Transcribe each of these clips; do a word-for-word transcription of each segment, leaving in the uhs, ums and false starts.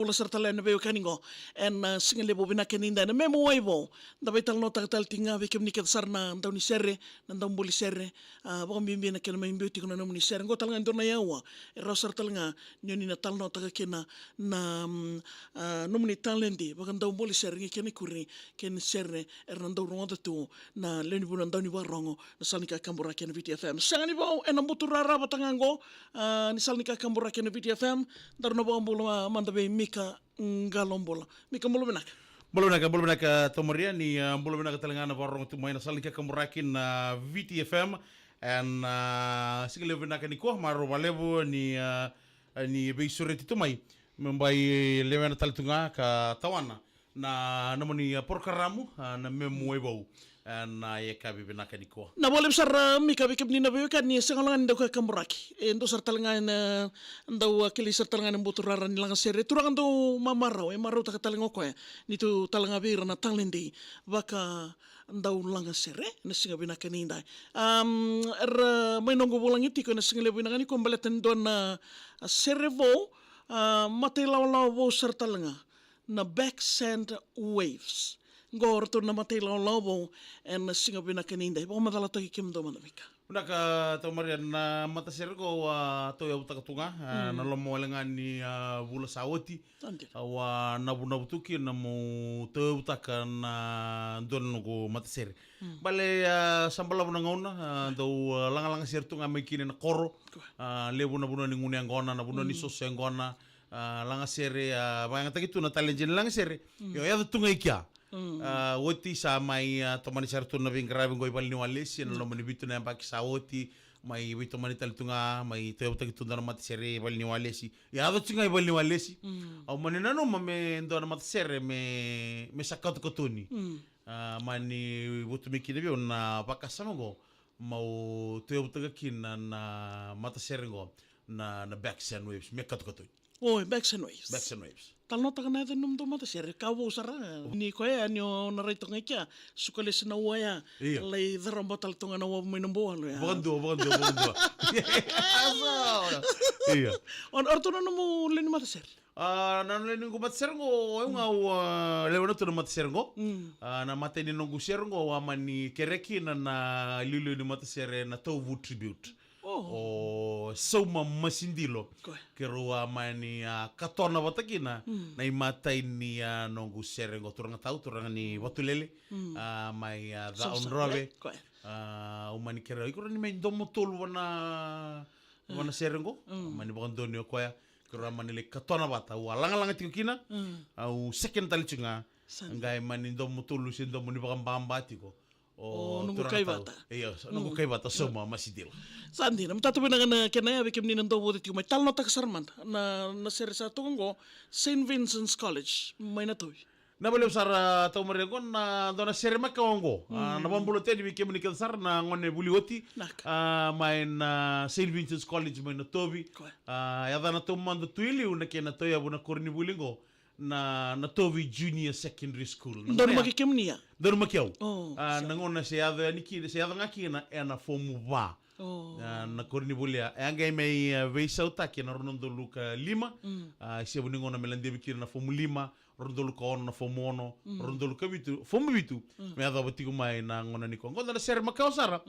Bula sara tale na veiwekani qo ena, ah, siga levu vinaka ni dai na Memu Wai Vou. Da veitalanoataka tale tiko ga vei kemuni kece sara na dau ni sere, na dau boli sere, ah, vakabibi na kena mai biu tiko na nomuni sere. Qo tale ga e dua na yaua e rawa sara tale ga ni oni na talanoataka kina na, mm, ah, nomuni taledi vakadau boli sere, qai kena ikuri, kei na sere era na dau rogoca tu na lewe ni vanua dau ni vakarogo na sala ni kakaburaki ena Viti F M. Sega ni vou ena buturara vata ga qo, ah, ni sala ni kakaburaki ena Viti F M. Daru na vakabula mada vei Mika Qalobula. Mika, bula vinaka. Bula vinaka, bula vinaka, Tau Maria, ni, ah, bula vinaka tale ga na vakarorogo tu mai na sala ni kakaburaki na Viti F M. Ena, ah, siga levu vinaka nikua, marau vakalevu ni, ah, ni veisureti tu mai. Me bai lewena tale tu ga ka tawana na nomuni, ah, porokaramu, ah, na Memu Wai Vou, ah, na yakavi vinaka nikua. Na vakalevu sara, ah, Mika, vei kemuni na veiwekani, e sega walega ni dau kakaburaki. E dua sara tale ga na dau, ah, kilai sara tale ga na buturara ni lagasere. Turaga dau mamarau, e marautaka tale ga o koya ni tu tale ga vei ira na taledi vakadau lagasere na siga vinaka ni dai. Am, era mai noqu vulagi tiko ena siga levu vinaka nikua baleta ni dua na, ah, sere vou, ah, matailawalawa vou sara tale ga. Na Back Sand Waves. Qo o ratou na matailawalawa vou ena siga vinaka ni dai. Vakamacalataki kemudou mada, Mika. Vinaka, Tau Maria, na matasere qo, ah, tauyavutaka tu ga, ah, na loma wale ga ni, ah, vula sa oti. Au a navunavu tu kina meu tauyavutaka na dua na noqu matasere. Bale, ah, sa balavu na gauna, ah, dau, ah, lagalaga sere tu ga mai kina ena koro. Ah, levu na vanua ni gunu yaqona, na vanua ni soso yaqona, ah, lagasere, ah, vakayagataki tu na taledi ni lagasere. Io, yaco tu ga i kea. Ah, oti sa mai, ah, tomani sara tu na veiqaravi qo i valeniwalesi ena loma ni vitu na yabaki sa oti, mai veitomani tale tu ga, mai tauyavutaki tu dua na matasere i valeniwalesi. Yaco tu ga i valeniwalesi. Au mani nanuma me dua na matasere me, me sa katokatoni. Ah, mani votu mai kina vei au na vakasama qo, meu tauyavutaka kina na matasere qo, na, na Back Sand Waves, me katokatoni. Oi, Back Sand Waves. Back Sand Waves. Talanoataka na yaca ni nomudou matasere, ka vou sara. Ni koya ni o na rai toka ga i kea, suka lesu na ua ya. Io. Lai caraba tale toka ga na ua mai na bouwalu ya. Vakadua, vakadua, vakadua. Io. O, o ratou na nomu lewe ni matasere? Ah, na lewe ni noqu matasere qo, o yau ga au, ah, lewena tu na matasere qo. Ah, na imatai ni noqu sere qo, au a mani kerea kina na iliuliu ni matasere na Tovu Tribute. O Sauma Masidilo. Keirau a mani, ah, katona vata kina na imatai ni, ah, noqu sere qo, turaga tau, turaga ni Vatulele. Ah, mai, ah, Caudrove. Ah, au mani kerea, iko rawa ni mai domo tolu vana, vana sere qo. Mani vakadonui o koya. Keirau a mani lai katona vata, au a lagalaga tiko kina. Au second tale tiko ga. Qai mani domo tolu se domo ni vakababa tiko. O noqu kaivata. Io, noqu kaivata, Sauma Masidilo. Sa dina, matata vinaka na kena ya vei kemuni na dau vote tiko mai. Talanoataka sara mada na, na sere sa toka qo, Saint Vincent's College mai Natovi. Na vakalevu sara, Tau Maria, qo na dua na sere makawa qo. Ah, na vakabula tale vei kemuni kece sara na gone vuli oti. Ah, mai na Saint Vincent's College mai Natovi. Ah, yacana taumada tu i liu na kena tauyavu na koronivuli qo, na, Natovi Junior Secondary School. Donumaki kemuni ya? Donumaki au. Ah, na gauna se yaco yani kina, se yaco ga kina ena fomu va. Ah, na koronivuli ya. E a qai mai, ah, veisautaki ena rua na udolu ka lima. Ah, sevu ni gauna me ladevi kina na fomu lima, rua na udolu ka ono na fomu ono, rua na udolu ka vitu, fomu vitu. Me yacova tiko mai na gauna nikua. Qo na sere makawa sara.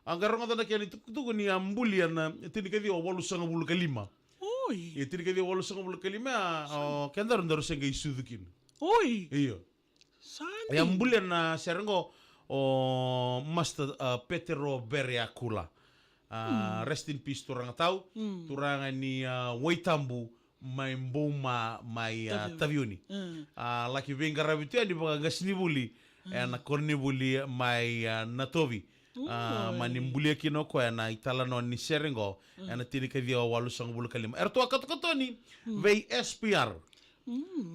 A qai rogoca na kena itukutuku ni a bulia na tinikaciwa walusagavulu ka lima. Oi. E tinikaciwa walusagavulu ka lima, o, kedaru daru se qai sucu kina. Oi. Io. Sa dina. E a bulia na sere qo o Master, ah, Petero Vereakula. Ah, rest in peace, turaga tau. Turaga ni, ah, Waitabu mai Bouma mai, ah, Taveuni. Ah, laki veiqaravi tu yani vakaqasenivuli ena koronivuli mai, ah, Natovi. Ah, mani bulia kina o koya na italanoa ni sere qo ena tinikaciwa walusagavulu ka lima. Eratou a katokatoni vei S P R.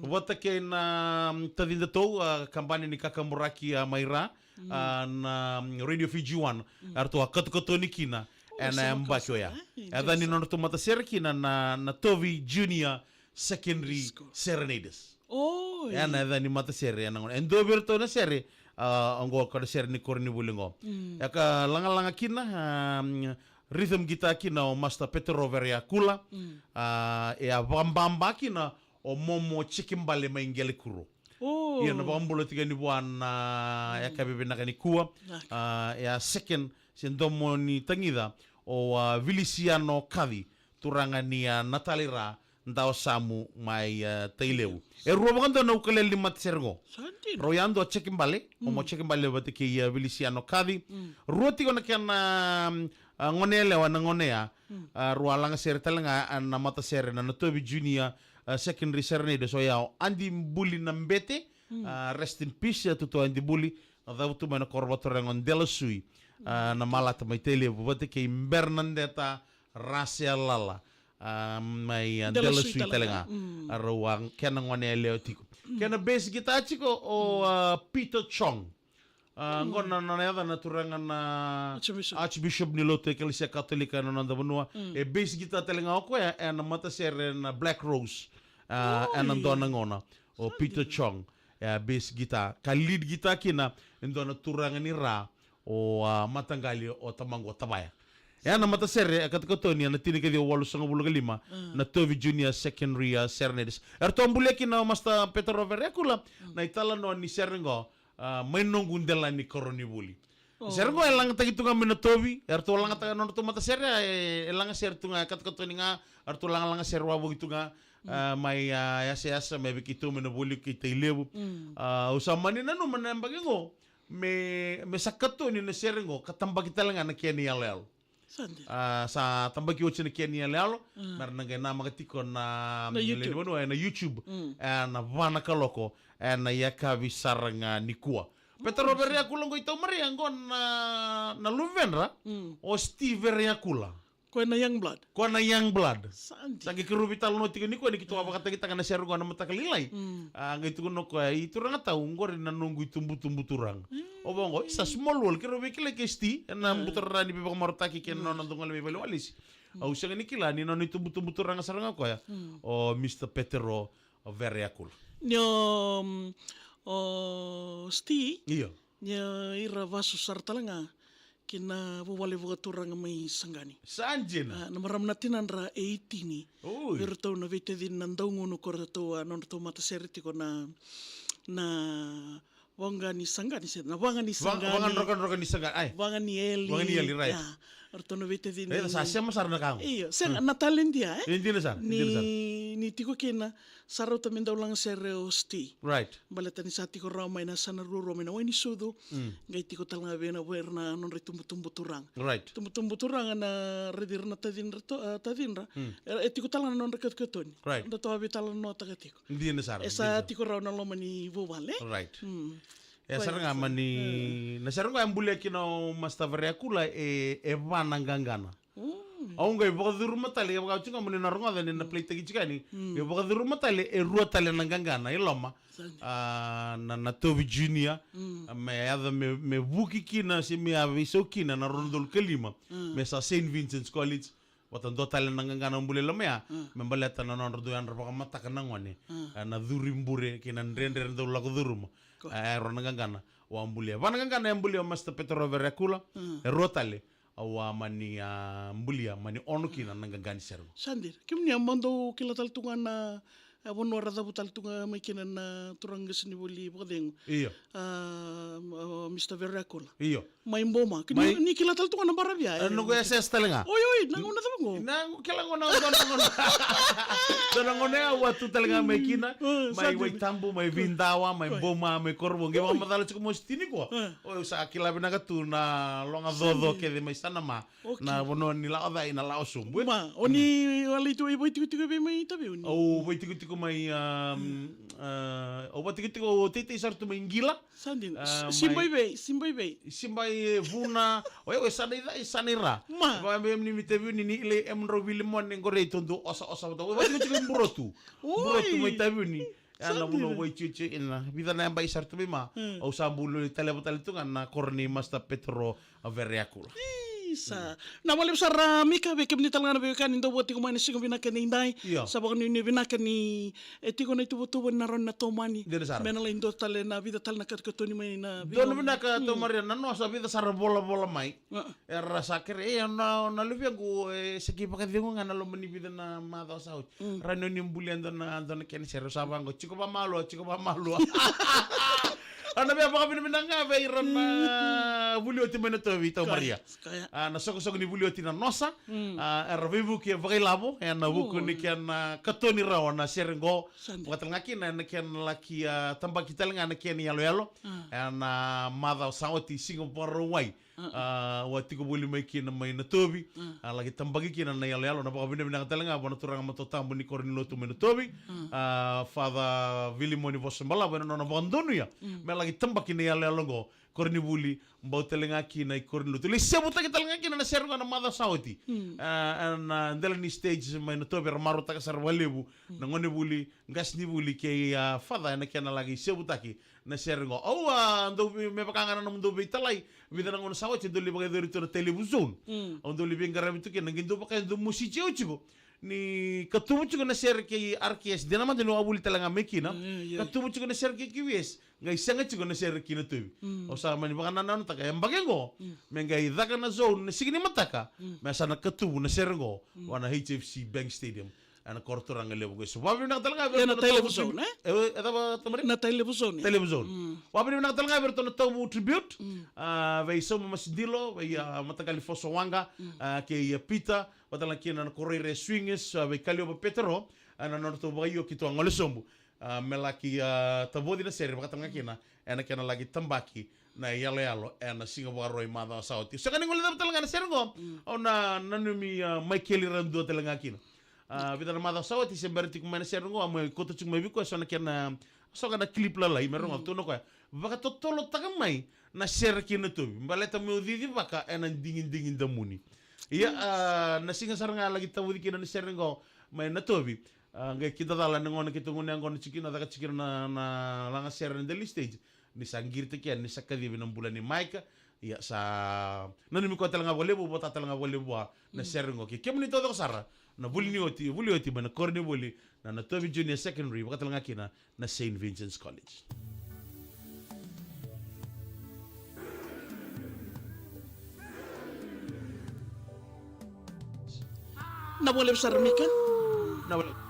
Vata kei na, mm, tacidatou, ah, kabani ni kakaburaki, ah, mai Ra, ah, na, mm, Radio Fiji One. Eratou a katokatoni kina ena yabaki oya. E yaca ni nodratou matasere kina na, Natovi Junior Secondary Serenaders. Oi. Ena yaca ni matasere ena gauna. E dua vei iratou na sere, ah, oqo ka na sere ni koronivuli qo. E ka lagalaga kina, ah, mm, rhythm guitar kina o Master Petero Vereakula. Ah, e a vakababa kina o Momo Cekibale mai Qelekuro. Oh. Ia na vakabula tiko yani vua na yakavi vinaka nikua. Naka. Ah, e a second se domo ni tagica o, ah, Vilisiano Kaci, turaga ni, ah, Natali Ra, Dawasamu mai, ah, Tailevu. E rua vakadua na ukalele ni matasere qo. Sa dina. Rau yadua Cekibale, o Momo Cekibale vata kei, ah, Vilisiano Kaci. Mm. Rua tiko na kena, mm, ah, gone yalewa na gone ya. Mm. Ah, rua lagasere tale ga, ah, na matasere na Natovi Junior, ah, Secondary Serenaders, o ya o Adi Buli Nabete. Mm. Ah, rest in peace, ah, Tutu Adi Buli. Na cavutu mai na koro vakaturaga o Delasui. Ah, na Malata mai Tailevu vata kei Bernadeta Rasealala. Ah, mai, ah, Delasui Delasui tale ga. Tale ga. Mm. A rau a kena gone yalewa tiko. Mm. Kena bass guitar tiko o, ah, Peter Chong. Ah, qo na, na, na yacana na turaga na Archbishop. Archbishop ni lotu Ekelesia Katolika ena noda vanua. Mm. E bass guitar tale ga o koya ena matasere na Black Rose. Ah, ena dua na gauna. O Peter Chong. E a bass guitar. Ka lead guitar kina, e dua na turaga ni Ra, o, ah, mataqali o tamaqu o Tavaya. E na matasere, e katokatoni, ena tinikaciwa walusagavulu ka lima, mm, Natovi Junior Secondary, ah, Serenaders. Eratou a bulia kina o Master Petero Vereakula, mm, na italanoa ni sere qo, ah, Mai Noqu Dela ni Koronivuli. Oh. Sere qo e lagataki tu ga mai Natovi, eratou lagataka na nodratou matasere, e, e lagasere tu ga, e katokatoni ga, eratou lagalaga sere wavoki tu ga, mm, ah, mai, ah, yasayasa, mai vei keitou mai na voli kei Tailevu. Mm. Ah, au sa mani nanuma na yabaki qo, me, me sa katoni na sere qo, ka tabaki tale ga na kena iyaloyalo. Sa dina. Ah, sa tabaki oti na kena iyaloyalo, mm, mera na qai namaka tiko na, na YouTube. Lewe ni vanua, ena YouTube, mm, ena va na kaloko, ena yakavi sara ga nikua. Petero Vereakula qo i Taumaria, qo na, na luvedra, mm, o Steve Vereakula. Ko na young blood. Ko na young blood. Sa dina. Sa qai keirau veitalanoa tiko nikua ni keitou a vakatagitaka na sere qo na mataka lailai. Mm. A, qai tukuna o koya, i turaga tau, qori na noqu itubutubu turaga. Mm. O vaqo, isa small world, keirau veikilai kei Steve, ena buturara ni veivakamarautaki kei na nona dau gole mai valeniwalesi. Mm. Au sega ni kila ni nona itubutubu turaga sara ga o koya. Mm. O Mister Petero o Vereakula. Ni o, mm, o Sti, io, ni o ira vasu sara tale ga ki na vuvale vakaturaga mai Saqani. Sa dina. A, na marama na tinadra e itini. Oi. Vei iratou na veitacini na daugunu ko iratou a nodratou matasere tiko na, na Vaqa ni Saqani, se na Vaqa ni Saqani. Vaqa Drokadroka ni Saqani, ai. Vaqa ni Eli. Vaqa ni Eli, right. Ia, eratou na veitacini. Eda sa sema sara na ka qo. Io, sega, hmm, na taledi ya, e? E dina sara, e dina sara. Ni, ni tiko kina, sa rauta me dau lagasere o Sti. Right. Baleta ni sa tiko rawa mai na yasana ruarua mai na Wainisucu. Mm. Qai tiko tale ga vei na, vei ira na nodra itubutubu turaga. Right. Tubutubu turaga na raici ira na tacina, to-, a, tacina. Mm. E, e tiko tale ga na nodra katokatoni. Right. Datou a veitalanoataka tiko. Dina sara, e sa dina sara. Tiko rawa na loma ni vuvale. Right. Mm. E sara ga mani, mm, na sere qo e bulia kina o Master Vereakula e, e va na qaqana. Mm. Au qai vakacuruma tale, e vaka tiko ga mani na rogoca ni na play taki tiko yani. Mm. E vakacuruma tale e rua tale na qaqana i loma. Sa dina. A, na, Natovi Junior, mm, a, me yaco me, me vuki kina se me a veisau kina na rua na udolu ka lima. Mm. Me sa Saint Vincent's College. Vata dua tale na qaqana bulia loma ya, mm, me baleta na nodra dau yadra vakamataka na gone. Mm. A, na curi bure kei na dredre dau lako curuma. Ko. A, e rua na qaqana au a bulia. Va na qaqana e bulia o Master Petero Vereakula, mm, e rua tale au a mani a bulia, mani ono kina na qaqani sere qo. Sa dina. Kemuni a mo dou kila tale tu ga na, a, vanua ra cavu tale tu ga mai kina na turaga qasenivuli vakacegu. Io. A, o Mister Vereakula. Io. Mai Boma. Mai. Ni, ni kila tale tu ga na baravi ya, e, e, noqu S S tale ga. Oi, oi, na gauna cava qo? Na, kila gauna, gauna, gauna. Dua na gauna ya au a tu tale ga mai kina. Mm, mai sa dina. Waitabu, mai Vidawa, mai, oi, Boma, mai Korovou. Qai, oi, vakamacala tiko mo Sti nikua. Mm. Oi, au sa kila vinaka tu na loga coco, sa dina, kece mai Sanama. Okay. Na vanua ni lako cai na lako sobu, e? Ma, o ni, mm, a lai tu, e, vakaitikotiko vei mai Taveuni? Au vakaitikotiko mai, um, mm, a, au vakaitikotiko, au teitei sara tu mai Qila. Sa dina. A, Sibai mai vei, Sibai vei. Sibai, e, Vuna. Oya, oya, sa na i ca, sa na i ra. Ma. Vakabibi ni mai Taveuni ni lai, e, mudrau vili mone qori e todu osa, osa vata. Oya, vakaitikotiko i Burotu. Oi. Burotu mai Taveuni. Sa dina. Ia na vanua au vakaitikotiko kina. Vica na yabaki sara tu mai ma. Mm. Au sa buli taleva tale tu ga na koro nei Master Petero Vereakula. Ii, Sa na valevu sara, Mika, vei kemuni tale ga na veiwekani dou vua tiko mai na siga vinaka ni dai. Io. Sa vakanuinui vinaka ni e tiko na ituvatuva ni na rawa ni na tomani. Dina sara. Me na lai dua tale na vica tale na katokatoni mai na dua na vinaka. Tau Maria, na nosa vica sara volavola mai. Era sa kere, e, na, na luvequ, e, se kei vakacegu ga na loma ni vica na macawa sa oti. Ra ni oni bulia dua na, dua na kena sere, sa vaqo, tiko vamalua, tiko vamalua. Ana via vakavinavinaka ga vei ira na vuli oti mai na Tovi, Tau Maria. A, na soqosoqo ni vuli oti na nosa. A, era veivuke vakailavo ena vuku ni kena katoni rawa na sere qo. Vakatalega kina ena kena laki, a, tabaki talega na kena iyaloyalo. Ena macawa sa oti, siga Vakarauwai. A, au a tiko voli mai kina mai na Tovi. A, laki tabaki kina na iyaloyalo, na vakavinavinaka talega vua na turaga matatabu ni koro ni lotu mai na Tovi. A, Father Vilimoni Vosabalavu, ena nona vakadonuya me laki tabaki na iyaloyalo qo. Koronivuli, bau talega kina i koro ni lotu. Lai sevutaki talega kina na sere qo na macawa sa oti. A, ena dela ni stage mai na Tovi, era marautaka sara vakalevu na gonevuli, qasenivuli kei, a, Father ena kena laki sevutaki na sere qo. Au a dau vei, me vaka ga na nomudou veitalai, vica na gauna sa oti dou lai vakayacori tu na Tailevu Zone. Au dau lai veiqaravi tu kina, qai dau vaka e dau mositi au tiko ni katuvu tiko na sere kei R K S, dina mada niu a vuli talega mai kina. Katuvu tiko na sere kei Q V S, qai sega tiko na sere kei na Tovi. Au sa mani vakanananutaka e bake qo me qai caka na zone na siga ni mataka, me sa na katuvu na sere qo vua na H F C Bank Stadium. Ena koro turaga levu qo. So vakavinaka talega vei ira na Tailevu Zone, e? E, e cava, Tau Maria? Na Tailevu Zone. Tailevu Zone. Vakavinaka talega vei iratou na Tauvu Tribute. A, vei Sauma Masidilo, vei, a, Mataqali Foso Waqa, a, kei, a, Peter, vatalega kina na koro ira e Swingers, a, vei Kaliova Petero, a, na nodratou vakaio ki tua Gole Sobu. A, me laki, a, tavoci na sere vakatalega kina ena kena laki tabaki na iyaloyalo ena siga Vakarauwai macawa sa oti. Sega ni guilecava talega na sere qo, au na nanumi, a, mai keli ra dua talega kina. A, vica na macawa sa oti se bera tiko mai na sere qo, a mai koto tiko mai vei koya so na kena, so ga na clip lalai me rogoca tu na koya. Vakatotolotaka mai na sere kei na Tovi, baleta meu cicivaka ena digidigi damuni. Ia, a, na siga sara ga laki tavoci kina na sere qo mai na Tovi. A, qai kidacala ena gauna keitou gone yaqona tiko kina, caka tiko kina na, na lagasere ena dela ni stage. Ni sa qirita kina ni sa kacivi na bula nei Maika. Ia sa nanumi koya talega vakalevu, vota talega vakalevu vua na sere qo. Kei kemuni taucoko sara, na vuli ni oti, vuli oti mai na koronivuli na, na Tovi Junior Secondary, vakatalega kina na Saint Vincent's College. Na valevu sara, Mika. Na valevu.